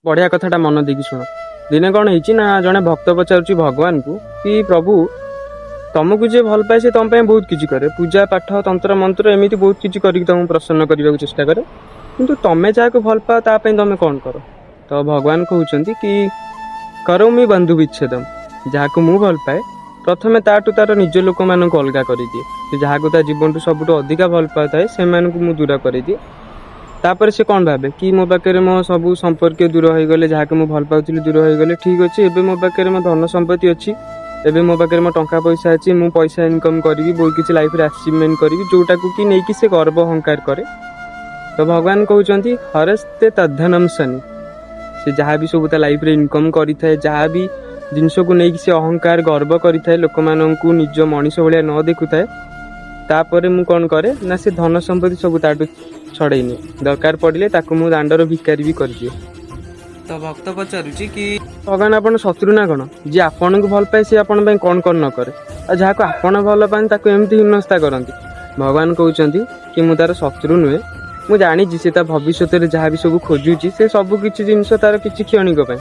ବଢ଼ିଆ କଥାଟା ମନ ଦେଇକି ଶୁଣ। ଦିନେ କ'ଣ ହେଇଛି ନା, ଜଣେ ଭକ୍ତ ପଚାରୁଛି ଭଗବାନଙ୍କୁ କି ପ୍ରଭୁ, ତମକୁ ଯିଏ ଭଲ ପାଏ, ସେ ତମ ପାଇଁ ବହୁତ କିଛି କରେ, ପୂଜା ପାଠ, ତନ୍ତ୍ର ମନ୍ତ୍ର, ଏମିତି ବହୁତ କିଛି କରିକି ତମକୁ ପ୍ରସନ୍ନ କରିବାକୁ ଚେଷ୍ଟା କରେ। କିନ୍ତୁ ତମେ ଯାହାକୁ ଭଲ ପାଅ, ତା ପାଇଁ ତମେ କ'ଣ କର? ତ ଭଗବାନ କହୁଛନ୍ତି କି କରୋମି ବନ୍ଧୁ ବିଚ୍ଛେଦମ। ଯାହାକୁ ମୁଁ ଭଲ ପାଏ, ପ୍ରଥମେ ତାଠୁ ତାର ନିଜ ଲୋକମାନଙ୍କୁ ଅଲଗା କରିଦିଏ। ସେ ଯାହାକୁ ତା ଜୀବନଠୁ ସବୁଠୁ ଅଧିକା ଭଲ ପାଉଥାଏ, ସେମାନଙ୍କୁ ମୁଁ ଦୂର କରିଦିଏ। ତାପରେ ସେ କ'ଣ ଭାବେ କି ମୋ ପାଖରେ ମୋ ସବୁ ସମ୍ପର୍କୀୟ ଦୂର ହେଇଗଲେ, ଯାହାକୁ ମୁଁ ଭଲ ପାଉଥିଲି ଦୂର ହେଇଗଲେ, ଠିକ୍ ଅଛି, ଏବେ ମୋ ପାଖରେ ମୋ ଧନ ସମ୍ପତ୍ତି ଅଛି, ଏବେ ମୋ ପାଖରେ ମୋ ଟଙ୍କା ପଇସା ଅଛି, ମୁଁ ପଇସା ଇନକମ୍ କରିବି, ବହୁତ କିଛି ଲାଇଫରେ ଆଚିଭମେଣ୍ଟ କରିବି, ଯୋଉଟାକୁ କି ନେଇକି ସେ ଗର୍ବ ଅହଙ୍କାର କରେ। ତ ଭଗବାନ କହୁଛନ୍ତି, ହରସ୍ତେ ତଦ୍ଧନମ ଶନି। ସେ ଯାହା ବି ସବୁ ତା ଲାଇଫରେ ଇନକମ୍ କରିଥାଏ, ଯାହା ବି ଜିନିଷକୁ ନେଇକି ସେ ଅହଙ୍କାର ଗର୍ବ କରିଥାଏ, ଲୋକମାନଙ୍କୁ ନିଜ ମଣିଷ ଭଳିଆ ନ ଦେଖୁଥାଏ, ତାପରେ ମୁଁ କ'ଣ କରେ ନା, ସେ ଧନ ସମ୍ପତ୍ତି ସବୁ ତାଠୁ ଛଡ଼େଇ ନିଏ। ଦରକାର ପଡ଼ିଲେ ତାକୁ ମୁଁ ଦାଣ୍ଡର ଭିକାରୀ ବି କରିଦିଏ। ତ ଭକ୍ତ ପଚାରୁଛି କି ଭଗବାନ, ଆପଣ ଶତ୍ରୁ ନା କ'ଣ? ଯିଏ ଆପଣଙ୍କୁ ଭଲ ପାଏ, ସେ ଆପଣଙ୍କ ପାଇଁ କ'ଣ କ'ଣ ନ କରେ, ଆଉ ଯାହାକୁ ଆପଣ ଭଲ ପାଆନ୍ତି, ତାକୁ ଏମିତି ହୀନସ୍ତା କରନ୍ତି? ଭଗବାନ କହୁଛନ୍ତି କି ମୁଁ ତାର ଶତ୍ରୁ ନୁହେଁ। ମୁଁ ଜାଣିଛି ସେ ତା ଭବିଷ୍ୟତରେ ଯାହା ବି ସବୁ ଖୋଜୁଛି, ସେ ସବୁ କିଛି ଜିନିଷ ତାର କିଛି କ୍ଷଣିକ ପାଇଁ,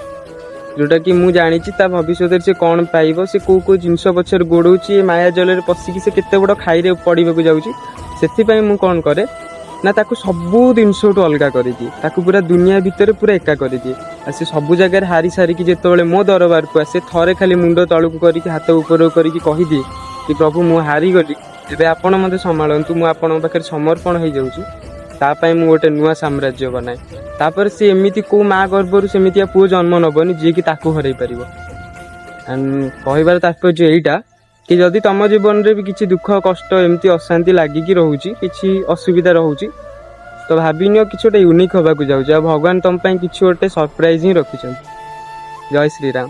ଯୋଉଟା କି ମୁଁ ଜାଣିଛି ତା ଭବିଷ୍ୟତରେ ସେ କ'ଣ ପାଇବ, ସେ କୋଉ କୋଉ ଜିନିଷ ପଛରେ ଗୋଡ଼ଉଛି, ଏ ମାୟା ଜଳରେ ପଶିକି ସେ କେତେ ବଡ଼ ଖାଇରେ ପଡ଼ିବାକୁ ଯାଉଛି। ସେଥିପାଇଁ ମୁଁ କ'ଣ କରେ ନା, ତାକୁ ସବୁ ଜିନିଷଠୁ ଅଲଗା କରିଦିଏ, ତାକୁ ପୁରା ଦୁନିଆ ଭିତରେ ପୁରା ଏକା କରିଦିଏ। ଆଉ ସେ ସବୁ ଜାଗାରେ ହାରି ସାରିକି ଯେତେବେଳେ ମୋ ଦରବାରକୁ ଆସେ, ଥରେ ଖାଲି ମୁଣ୍ଡ ତଳକୁ କରିକି, ହାତ ଉପରକୁ କରିକି କହିଦିଏ କି ପ୍ରଭୁ, ମୁଁ ହାରିଗଲି, ଏବେ ଆପଣ ମୋତେ ସମ୍ଭାଳନ୍ତୁ, ମୁଁ ଆପଣଙ୍କ ପାଖରେ ସମର୍ପଣ ହେଇଯାଉଛି। ତା ପାଇଁ ମୁଁ ଗୋଟେ ନୂଆ ସାମ୍ରାଜ୍ୟ ବନାଏ। ତାପରେ ସେ ଏମିତି କୋଉ ମା ଗର୍ଭରୁ ସେମିତିଆ ପୁଅ ଜନ୍ମ ନବନି, ଯିଏକି ତାକୁ ହରେଇ ପାରିବ। ଆଣ୍ଡ କହିବାର ତାତ୍ପର୍ଯ୍ୟ ଏଇଟା କି ଯଦି ତମ ଜୀବନରେ ବି କିଛି ଦୁଃଖ କଷ୍ଟ, ଏମିତି ଅଶାନ୍ତି ଲାଗିକି ରହୁଛି, କିଛି ଅସୁବିଧା ରହୁଛି, ତ ଭାବିନିଅ କିଛି ଗୋଟେ ୟୁନିକ୍ ହବାକୁ ଯାଉଛି ଆଉ ଭଗବାନ ତମ ପାଇଁ କିଛି ଗୋଟେ ସରପ୍ରାଇଜ ହିଁ ରଖିଛନ୍ତି। ଜୟ ଶ୍ରୀରାମ।